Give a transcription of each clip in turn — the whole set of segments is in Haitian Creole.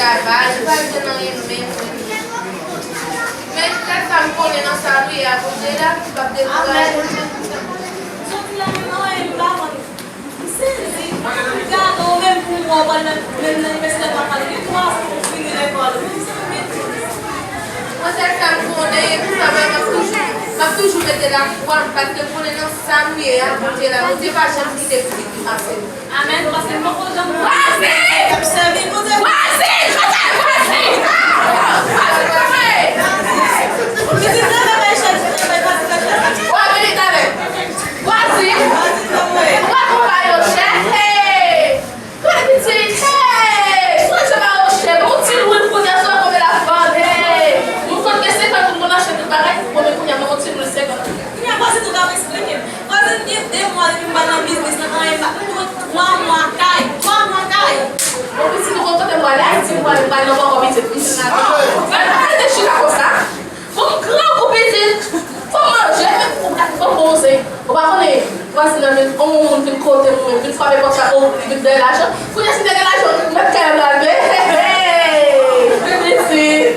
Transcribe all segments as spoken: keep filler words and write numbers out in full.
travay, li pa jwenn anyen menm. Men, kèk sa m konnen nan sa nou ye a, Bondye la, m p ap dekouraje. Soti la menm anyen m pa konn. M sezi. Gade w menm pou w wè w pral nan, menm nan inivèsite pa pale de twa jou pou w fini lekòl. Mwen sèl sa m konnen, e pou sa m ap toujou, m ap toujou mete lafwa m, paske m konnen nan sa nou ye a, Bondye la, Bondye pa janm kite pitit li pase nou. Amèn, paske m poko janm wè. Vwazin! Sèvi Bondye. Vwazin! Kote vwazin? Ah! Vwazin, vwazin! Pitit, leve men chèz, leve men chèz. W a vini talè. Vwazin! Vwazin, leve men. Ou pa konpay yo chèz. Hey! Kote pitit? Hey! Sou se pa yo chèz. Bon ti lwil kounye a sou konbe la fann. Hey! Nou konn gen senkant moun konn achte tout bagay, bon, men kounye a, men yon ti lwil senkant. Kounye a, vwazin tou ka eksplike m. Vwazin, gen de mwa depi m pa nan biznis lan, anyen pa. M dwe twa mwa kay, twa mwa kay. Bon, pitit, ou konn kote m prale? Ayiti, m prale, m prale nan bòkò pitit. Mwen pa ka rete chita konsa. Bon, m grangou, pitit. Fò m manje, men ou pa, fò m bon zen. Ou pa konnen, vwazin nan vin, yon moun vin kote m, vin frape pòt la, o, li vin dèyè lajan. Kounye a, si m te gen lajan, m mèt kay la pral peye. Hey, hey, hey. Pitit.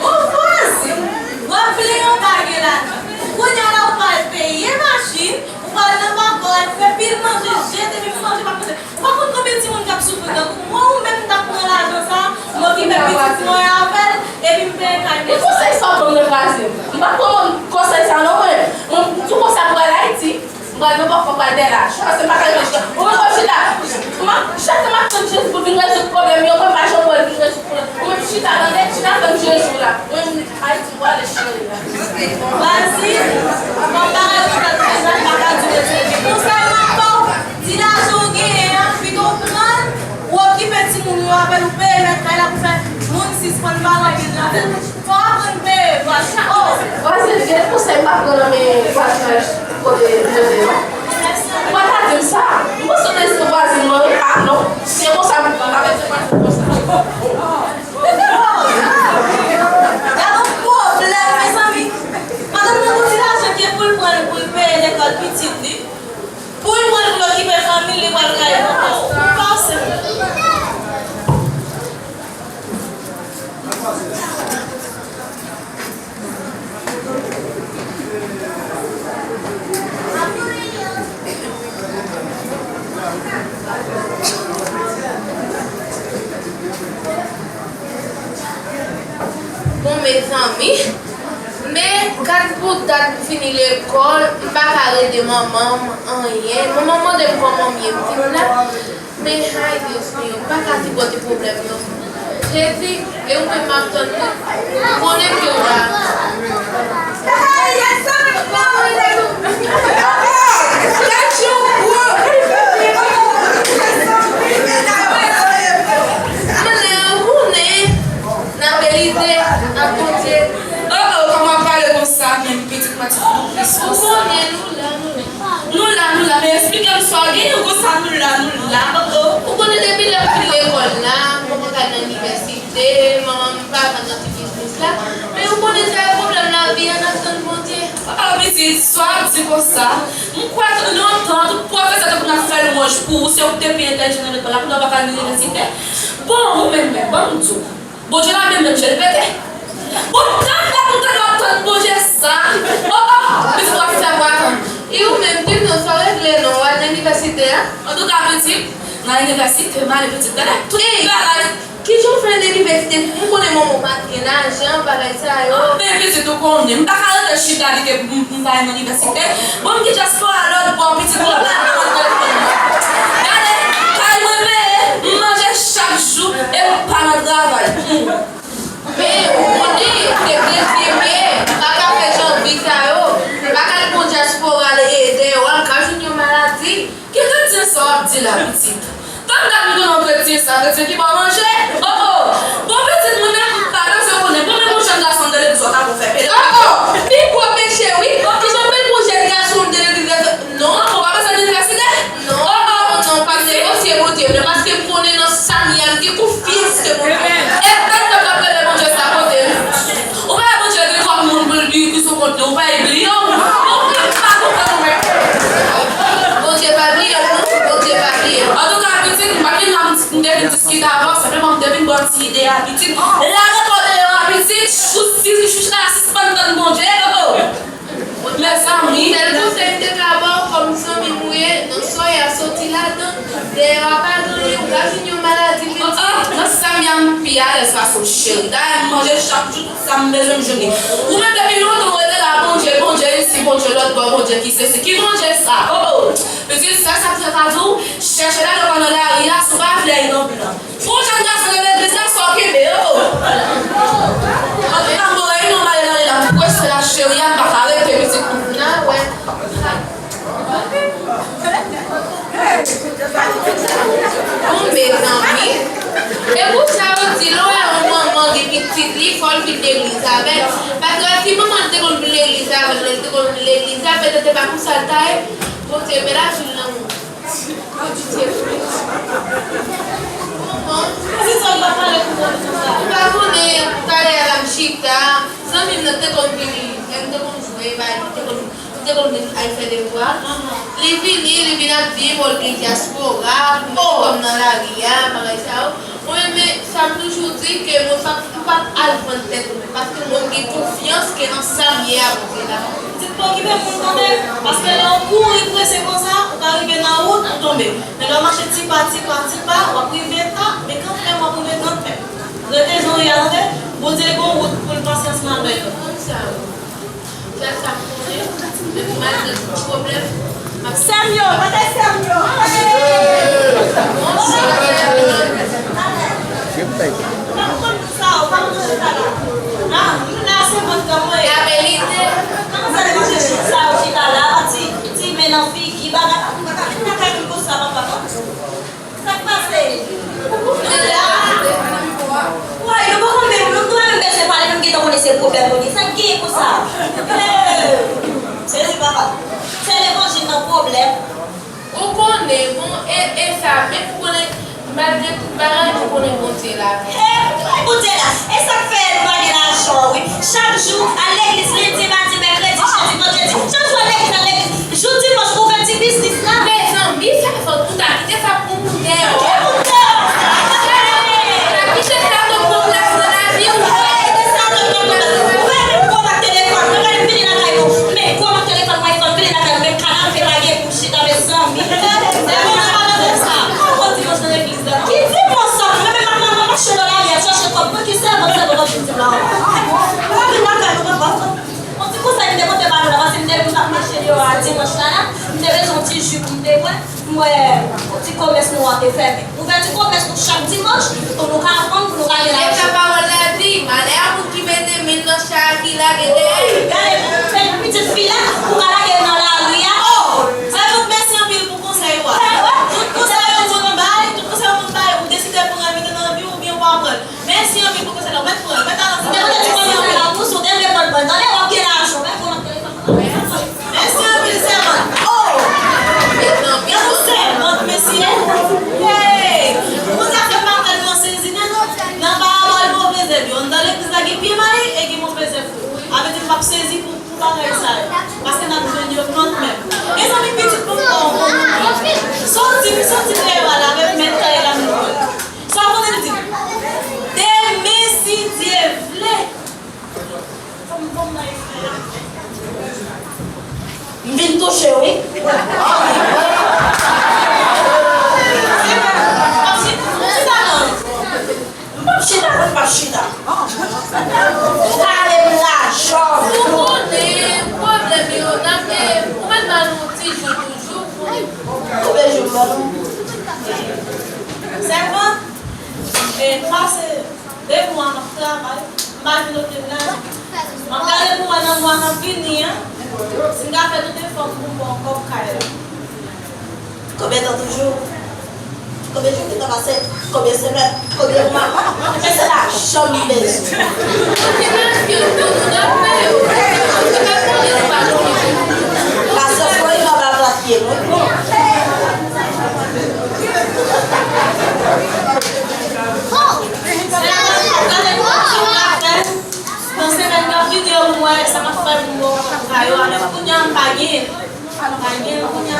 O, vwazin, w ap plenyen w pa gen lajan. Kounye a la, ou pral peye machin, ou pral nan bòkò, al fè pil manje, jete, epi manje pa pote. Ou pa konn konbyen timoun k ap soufri tankou mwen, ou menm m t ap pran lajan sa, m okipe pitit mwen avè l, epi m peye kay mwen. E konsèy sa w ban m nan vwazin? M pa t konn konsèy sa non mwen. Mwen, m tou konsa m pral Ayiti, m pral nan bòkò, m pral dèyè lajan, paske m pa ka rete chita. Ou wè m chita, m ap, chak tan m ap tann Jezi pou l vin rezoud pwoblèm yo, mwen m pa janm wè l vin rezoud pwoblèm. Ou menm chita, tande, chita tann Jezi w la. Mwen, Ayiti, m prale cheri. Vwazin, bon bagay ou fè, m pa ka di w tou. Konsèy m ap ba w, ti lajan w genyen an, pito w pran l, ou okipe timoun yo avè l, ou peye mèt kay la pou fè moun sispann pale anpil nan tèt. Fò w aprann peye, vwazin. O! Vwazin, gen konsèy m pa pran nan men vwazin kote m rete non. Ou pa ta di m sa. M panse w te di vwazin mwen, wi. A non. Se konsa m pa vle di vwazin konsa. Gade yon pwoblèm, mezanmi. Madanm nan gon ti lajan ke pou l pran l pou l peye lekòl pitit li. Pou l pran l pou l okipe fanmi l, li pral kay papa w. Ou panse? Bon, mezanmi, men gad pou dat m fini lekòl, m pa ka rele manman m anyen. Manman m mande m kòman m ye, m di l la. Men, ay, Dye Senyè, m pa ka sipòte pwoblèm yo. Jezi, e ou menm m ap tann ou. M konnen ke w la. Gad yon gwo. Anlè, ou konnen, n ap elize ak Bondye. O, o, kòman w ap pale konsa menm, pitit mwen, ti kout plis konsa? Ou konnen nou la, nou la. Nou la, nou la, men eksplike m sa w genyen konsa, nou la, nou la, o, o. Ou konnen depi lè m fin lekòl la, m poko ka al nan inivèsite, manman m pa vann nan ti biznis la, men ou konnen sa yo pwoblèm lavi a, n ap tann Bondye. O, pitit, sa w ap di konsa, m kwè lontan, tout pwofesè te konn ap fè lwanj pou ou, se ou k te pi entèlijan nan lekòl la, kounye a w pa ka al nan inivèsite. Bon, ou menm menm, ban m di w. Bondye la menm, menm je l pete. Bon, tann la pou tann w ap tann Bondye sa. O, o, pitit w ap fè w atann. E ou menm, di m non, sa w regle non, w al nan inivèsite a? Antouka, pitit, nan inivèsite, m ale pitit, tande, tout bagay. Kijan w fè nan inivèsite? M konnen manman w pa t gen lajan, bagay sa yo. Men pitit, ou konnen, m pa ka rete chita di ke m, m pa al nan inivèsite. Bon, m gen dyaspora lòt bò, pitit, lòt la, nan telefòn mwen. Gade, kay mwen peye, m manje chak jou, e m pa nan travay. Men, ou konnen, se Bondye m ye, m pa ka fè jan vi sa yo, m pa ka al bon dyaspora, al ede yo, m ka jwenn yon maladi. Ki kretyen sa w ap di la, pitit? Tann gad m konnen w kretyen sa, kretyen ki ba w manje? O, o! Bon, pitit, mwen menm, m pa bezwen konnen. Bon, men yon jèn gason de legliz w ta bon fè pede. O, o! Pi gwo peche, wi. Kijan w pral pran yon jèn gason de legliz? Non, ou pa bezwen inivèsite. Non, o, o! Non, non, pa negosye Bondye, non, paske m konnen nan sa m ye a, m gen konfyans ke Bondye. E tann gad w ap rele Bondye sa kote l. Ou pa wè Bondye gen kòm moun pou l di ki sou kont li, ou pa bliye w. Ou pa konprann ou menm. Bondye pa bliye w, non. Bondye pa bliye w. Antouka, pitit, m pa vin la pou m di, m te vin diskite avè w, senpleman Ou te vin ba w ti ide a pitit. Lage kò w deyò a pitit. Ou si chouch la sispann tann Bondye. Oh, oh. Mezanmi. Sèl konsèy m te ka ba w kòm zanmi m ou ye, nan sa w ye a soti ladan. Deyò a pa gen anyen, ou ka jwenn yon maladi pitit. Oh, oh, nan sa m ye a m pi alèz pase w cheri. Dayè m manje chak jou tout sa m bezwen m jwenn li. Ou menm depi lontan ou rete la Bondye, Bondye isi, Bondye lòt bò, Bondye ki sesi, ki Bondye sa? Oh, oh. Pitit, sèl sa m te ka di w, chèche ladan nan lari a, si w pa vle al nan plan. Fè yon jèn gason nan legliz la, sa w kenbe yo. Antouka, m pa wè yon nòmal nan li la, m prese la, cheri a, m pa ka rete pitit. N a wè. Bon, mezanmi. E pou sa yo di, lè w wè yon manman gen pitit li, fò l vin legliz avè l. Paske si manman l te konn vin legliz avè l, lè l te konn vin legliz la, petèt se pa konsa l ta ye. Bondye, men la, vin lanmou. Ou pa konnen, talè a la m chita, zanmi m nan te konn vini, lè m te konn jwe, bay, li te konn, li te konn vin al fè devwa. Li vini, li vin ap di m, oh, li dyaspora, pou met kò m nan lari a, bagay sa yo. Mwen menm, sa m toujou di ke mwen pa t, m pa t al vann tèt mwen, paske mwen gen konfyans ke nan sa m ye a, Bondye la. Pitit, pa okipe moun, tande, paske lè w kouri prese konsa, ou ka rive nan wout, ou tonbe. Men lè w mache ti pa, ti pa, ti pa, w ap rive, a, men kanmenm, w ap rive kanmenm. Rete jan w ye a, tande, Bondye gon wout pou l pase ansanm avè nou. Konn sa. Sèl sa m konnen, depi malgre tout pwoblèm, m ap... Sè m yo, kote sè m yo? Bonswa, sè m yo. Ou pa konn sa, ou pa konn sa la. A, m la, se vant kòman ye? Labelite. Kòman sa, depi se chita, ou chita la, ti, ti men nan figi, bagay, m pa ka vin lakay moun konsa, papa, non. Sa k pase? Ou kouvri la? Woy, nou poko menm, nou, nou pa menm bezwen pale, nou gentan konnen se pwoblèm nou gen. Sa k genyen konsa? Hey! Sezi papa. Se levanjil nan pwoblèm. Ou konnen, bon, e, e sa, men pou konnen, malgre tout bagay, nou konnen Bondye la. Hey, Bondye la. E sa k fè nou pa gen lajan, wi. Chak jou, al legliz lendi, madi, mèkredi, jedi, vandredi. Chak jou al legliz, al legliz. Jou dimanch, ouvè ti biznis la. Mezanmi, fè fòt pou ta kite sa pou moun deyò. Ki moun deyò? Ta kite sa pou pran plas nan lavi w. Kite sa pou pran plas. Ou pa menm gwo mak telefòn, mwen pa vini lakay nou. Men gwo mak telefòn, iPhone, vini lakay nou. Men kanapè pa gen pou chita, mezanmi. Lè moun nan pa nan sa. Ou konn dimanch nan legliz la, non? Ki dimanch sa? Mwen menm ak manman mache nan lari a, chache kòb. Mwen ki sèvant, sèvant ap vin di la. Ou pa vin lakay nou, papa. Yon ti konsèy m te pote ba nou la, paske m te vin ap mache deyò a dimanch la, m te bezwen yon ti ji pou m te bwè, m wè yon ti komès nou an te fèmen. Ouvèti komès nou chak dimanch, pou nou ka vann, pou nou ka gen lajan. E sa pawòl la di, malè a moun ki mete men l nan chay a ki lage dèyè. Gade, pitit fi la, ou ka lage l nan lari a. Oh! Sèvant, mèsi anpil pou konsèy ou a. Tout konsèy yo konn bay, tout konsèy yo konn bay, ou deside pran l, mete nan vi w oubyen ou pa pran l. Mèsi anpil pou konsèy la. Ou mèt pran l, mèt avanse. Ou te mete ti konsèy la pou sou, ou te vle pran l, pran l. Tande, w ap gen lajan. Mèt pran nan telefòn. Mèsi anpil, sèvant. Oh! Yon sèvant, mesye. Hey! Pou zafè patat lan sezi, men non. Nan parabòl move zèb yo, anndan legliz la gen pye mayi e gen move zèb tou. A vle di, m p ap sezi pou, pou bagay sa yo. Paske n ap jwenn yo kanmenm. Mezanmi, pitit, pou m ba w yon konsèy. Soti, soti deyò a la avèk mèt kay la, nou pran. Sa w konnen l di? Demen, si Dye vle. Fò m, fò m bay fè. M vin touche, wi. Chita non. M p ap chita, m p ap chita. Ou ka ale m lajan. Ou konnen pwoblèm yo, n ap, ou mèt ba nou ti jou toujou pou... Konbyen jou m ba nou? Sèvant, e, pase de mwa m ap travay, m pa jwenn okenn lajan. M ap gade pou wè nan mwa k ap vini an, si m ka fè tout efò m pou m ba w kòb kay la. Konbyen tan toujou? Konbyen jou ki ta pase? Konbyen semèn? Konbyen mwa? Men se lajan m bezwen. Pase fò yon anba plat pye nou. Nan semèn k ap vini yo, m wè sa m ap fè pou m ba w kòb kay yo, alò kounye a m pa genyen. M pa genyen kounye a.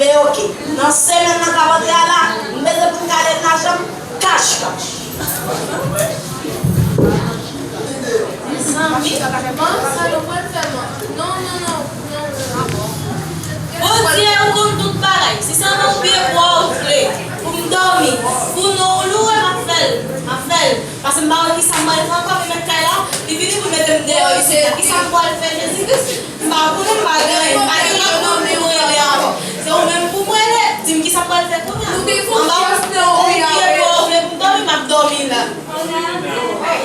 E oke, nan semèn nan k ap antre a la, m bezwen pou n kale n lajan kach kach. Mezanmi, man, sa nou pral fè, man? Non, non, non, non, non. Bondye, ou konn tout bagay. Si se nan yon pye bwa ou vle pou m dòmi, pou non w louwe, m ap fè l, m ap fè l. Paske m pa wè kisa m pral fè ankò, men mèt kay la, li vini pou mete m deyò isit la. Kisa m pral fè, Jezi Kris? M pa konnen, m pa gen anyen, m pa gen lòt non pou mwen rele ankò. Se ou menm pou mwen rele, di m kisa m pral fè kounye a. Nou gen konfyans nan ou, Yahweh. Ou vle pou m dòmi, m ap dòmi la.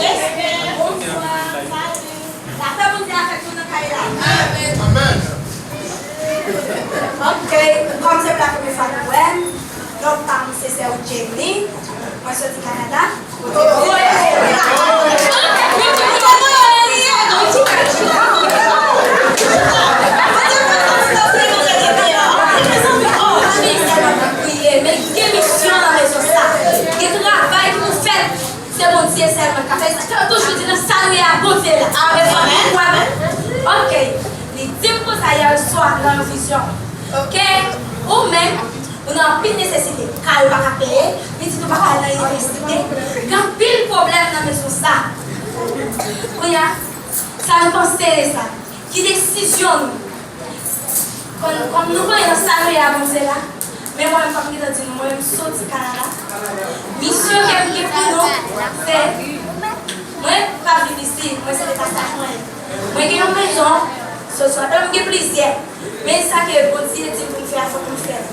Respè, bonswa, salut. Lapè Bondye avèk nou nan kay la. Amèn. Ok, kòm se pou la premye fwa nou wè m, non pa m se sè w Jenny, mwen soti Kanada. Men gen misyon nan mezon sa. Gen travay ki pou fèt. Se Bondye sèlman k ka fè sa. Sa yo toujou di nan sa nou ye a, Bondye la. Amèn. Amèn. Ok. Li di m konsa yè swa nan yon vizyon. Ok. Ou menm, ou nan anpil nesesite. Kay ou pa ka peye, pitit ou pa ka al nan inivèsite. Gen anpil pwoblèm nan mezon sa. Kounye a, sa nou panse de sa? Ki desizyon nou? Kòm, kòm nou konnen nan sa nou ye a, Bondye la, men mwen menm, fòk m gentan di nou, mwen menm, m soti Kanada. Misyon ke m gen pou nou, se, mwen pa viv isit, mwen se de pasaj mwen ye. Mwen gen yon mezon, so, so, m gen plizyè. Men sa ke Bondye di m pou m fè a, fòk m fè l.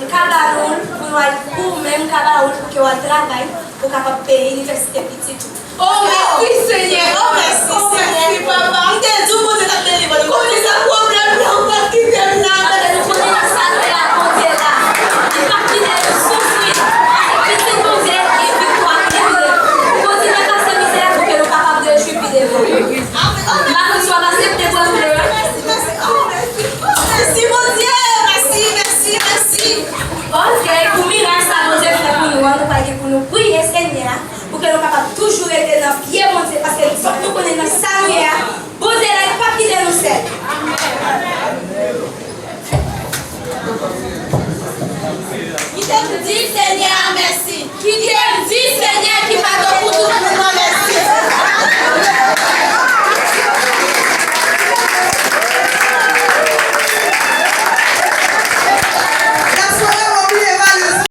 M ka ba nou l pou nou al, pou ou menm, m ka ba ou l pou ke w al travay, pou w kapab peye inivèsite pitit ou. Oh, mèsi, Senyè. Oh, mèsi, Senyè. Mèsi, Papa. M te di w Bondye t ap delivre nou. Kounye a,